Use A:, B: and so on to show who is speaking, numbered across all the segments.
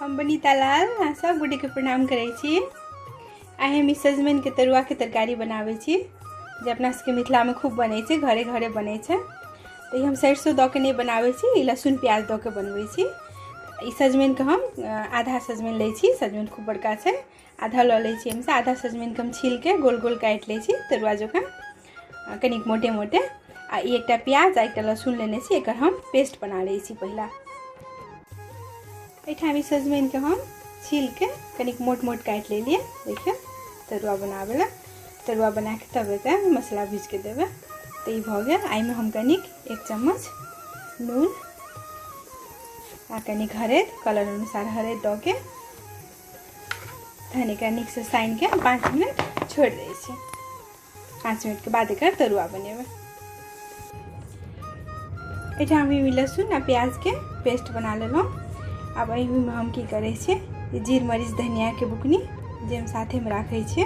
A: हम बनीता लाल अहाँ सब गोटेके प्रणाम करै छी। आइ हम ई सजमनिके तरुआके तरकारी बनाबै छी जे अपना सबके मिथिलामे खूब बनै छै, घरे घरे बनै छै। तऽ ई हम सरिसो दऽ के नहि बनाबै छी, ई लहसुन प्याज दऽ के बनबै छी। ई सजमनिके हम आधा सजमनि लै छी, सजमनि खूब बड़का छै, आधा लऽ लै छी। एहिमेसँ आधा सजमनिके हम छीलके गोल गोल काटि लै छी तरुआ जकाँ, कनिक मोटे मोटे। आ ई एकटा प्याज आ एकटा लहसुन लेने छी, एकर हम पेस्ट बना लै छी पहिला। एहिठाम ई सजमनिके हम छीलके कनिक मोट मोट काटि लेलियै। देखियौ तरुआ बनाबै लए, तरुआ बनाके तब एकरा मसाला भुजिके देबै। तऽ ई भऽ गेल। एहिमे हम कनिक 1 चम्मच नून आ कनिक हरैद, कलर अनुसार हरैद दऽ के तहन एकरा नीकसँ सानिके 5 मिनट छोड़ि दै छी। 5 मिनटके बाद एकर तरुआ बनेबै। एहिठाम हम लहसुन आ प्याजके पेस्ट बना लेलहुँ। आब एहिमे हम की करै छियै, जीर मरीच धनियाके बुकनी जे हम साथेमे राखै छियै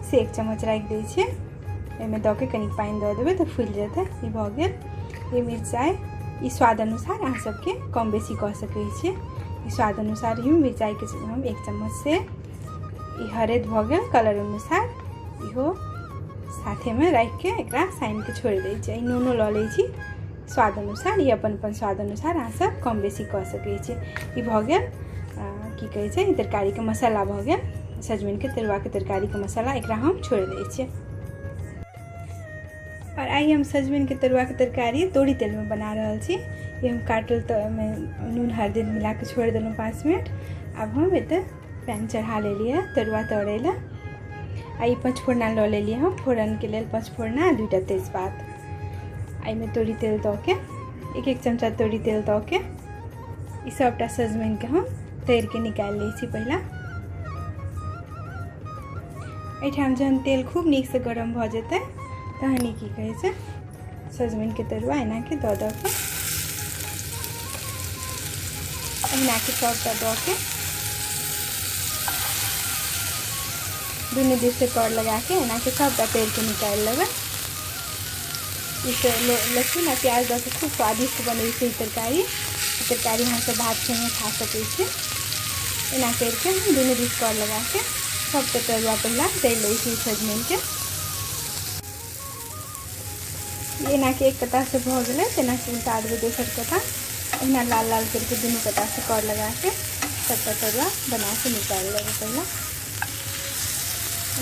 A: से 1 चम्मच राखि दै छियै। एहिमे दऽ के कनिक पानि दऽ देबै तऽ फुलि जेतै। ई भऽ गेल। ई मिरचाइ ई स्वाद अनुसार अहाँ सबके कम बेसी कऽ सकै छियै। ई स्वाद अनुसार ही मिरचाइके हम 1 चम्मच से। ई हरैद भऽ गेल कलर अनुसार, इहो साथेमे राखिके एकरा सानिके छोड़ि दै छियै। नूनो लऽ लै छी स्वाद अनुसार, ई अपन अपन स्वाद अनुसार अहाँ सब कम बेसी कऽ सकै छी। ई भऽ गेल की कहै छै, ई तरकारीके मसाला भऽ गेल, सजमनिके तरुआके तरकारीके मसाला। एकरा हम छोड़ि दै छियै। आओर आइ हम सजमनिके तरुआके तरकारी तोरी तेलमे बना रहल छी। ई हम काटल तऽ ओहिमे नून हरदि मिलाके छोड़ि देलहुँ 5 मिनट। आब हम एतऽ पैन चढ़ा लेलियै तरुआ तरै लए। आ ई पचफोरना लऽ लेलियै हम फोरनके लेल, पचफोरना आ 2टा तेजपात। एहिमे तोरी तेल दऽ के 1-1 चमचा तोरी तेल दऽ के ई सबटा सजमनिके हम तरिके निकालि लै छी पहिला। एहिठाम जहन तेल खूब नीकसँ गरम भऽ जेतै तहन ई की कहै छै सजमनिके तरुआ एनाके दऽ दऽ के एनाके सबटा दऽ के दुनू दिससँ कर लगाके एनाके सबटा तरिके निकालि लेबै। ई तऽ लहसुन आ प्याज दऽ के खूब स्वादिष्ट बनै छै ई तरकारी। ई तरकारी अहाँ सब भात संगे खा सकै छी। एना करिके हम दुनू दिस कर लगाके सबटा तरुआ पहिला तरि लै छी सजमनिके। एनाके एक कतासँ भऽ गेलै, तेनाके उल्टा देबै दोसर कता। एहिना लाल लाल करिके दुनू कतासँ कर लगाके सबटा तरुआ बनाके निकालि लेबै पहिला।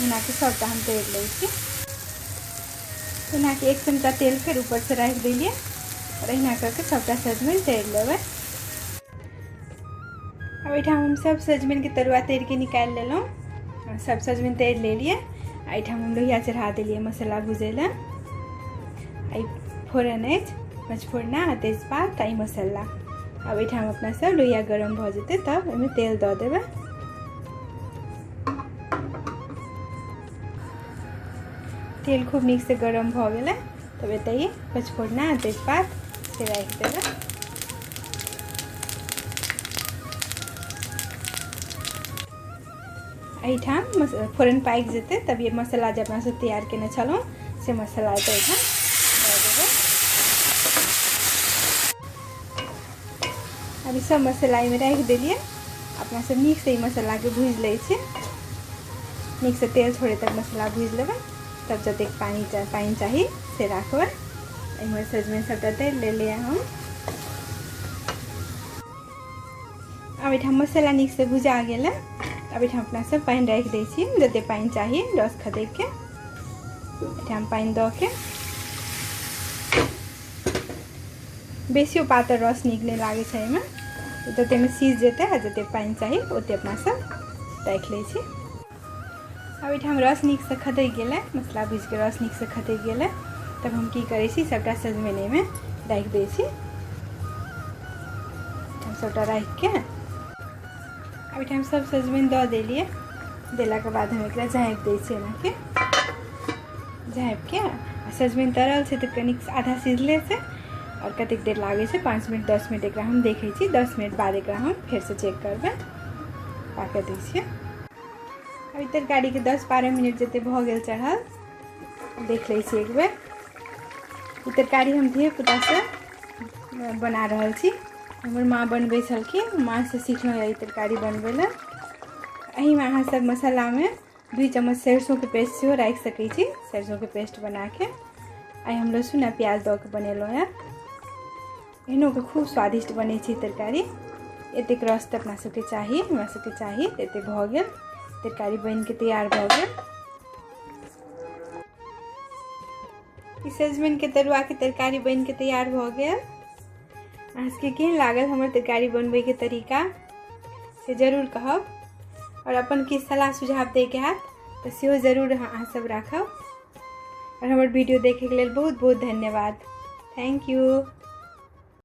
A: एनाके सबटा हम तरि लै छी। एनाके 1 चमचा तेल फेर ऊपरसँ राखि देलियै आओर एहिना कऽ के सबटा सजमनि तरि लेबै। आब एहिठाम हम सब सजमनिके तरुआ तरिके निकालि लेलहुँ, सब सजमनि तरि लेलियै। एहिठाम हम लोहिया चढ़ा देलियै मसाला भुजै लए। एहि फोरन अछि पचफोरना आ तेजपात आ ई मसाला। आब एहिठाम अपना सब लोहिया गरम भऽ जेतै तब ओहिमे तेल दऽ देबै। तेल खूब नीकसँ गरम भऽ गेलै तब एतऽ पचफोरना आ तेजपात से राखि देबै। एहिठाम फोरन पाकि जेतै तब ये मसाला जे अपना सब तैयार केने छलहुँ से मसाला एतऽ एहिठाम दऽ देबै। आब ई सब मसाला एहिमे राखि देलियै। अपना सब नीकसँ ई मसालाके भुजि लै छियै। नीकसँ तेल छोड़े तक मसाला भुजि लेबै, तब जतेक पानि चाही से राखबै। एहिमे सजमनि सबटा तरि लेलियै हम। आब एहिठाम मसाला नीकसँ भुजा गेलै। आब एहिठाम अपना सब पानि राखि दै छी जतेक पानि चाही रस खदैके। एहिठाम पानि दऽ के बेसियो पातर रस नीक नहि लागै छै एहिमे, जतेकमे सीझ जेतै आ जतेक पानि चाही ओतेक अपना सब राखि लै छी। आब एहिठाम रस नीकसँ खदकि गेलै, मसाला भुजिके रस नीकसँ खदकि गेलै। तब हम की करै छी सबटा सजमनि एहिमे राखि दै छी। सबटा राखिके आब एहिठाम सब सजमनि दऽ देलियै। देलाके बाद हम एकरा झाँपि दै छियै एनाके झाँपिके। आ सजमनि तरल छै तऽ कनिक आधा सिझले छै आओर कतेक देर लागै छै, 5 मिनट 10 मिनट एकरा हम देखै छी। 10 मिनट बाद एकरा हम फेरसँ चेक करबै, पाकऽ दै छियै। अभी तरकारीके 10-12 मिनट जते भऽ गेल चढ़ल, देख लै छी एक बेर। ई तरकारी हम धियापुतासँ बना रहल छी। हमर माँ बनबै छलखिन, माँसँ सिखलहुँ ई तरकारी बनबै लए। एहिमे अहाँ सब मसालामे 2 चम्मच सरिसोके पेस्ट सेहो राखि सकै छी, सरिसोके पेस्ट बनाके। आइ हम लहसुन आ प्याज दऽ कऽ बनेलहुँ हेँ। एहनोके खूब स्वादिष्ट बनै छै तरकारी। एतेक रस तऽ अपना सबके चाही, हमरा सबके चाही, एतेक भऽ गेल, तरकारी बनिके तैयार भऽ गेल। ई सजमनिके तरुआके तरकारी बनिके तैयार भऽ गेल। अहाँ सबके केहन लागल हमर तरकारी बनबैके तरीका से जरूर कहब, आओर अपन किछु सलाह सुझाव दैके हैत तऽ सेहो जरूर अहाँ सब राखब। आओर हमर वीडियो देखैके लेल बहुत बहुत धन्यवाद। Thank you.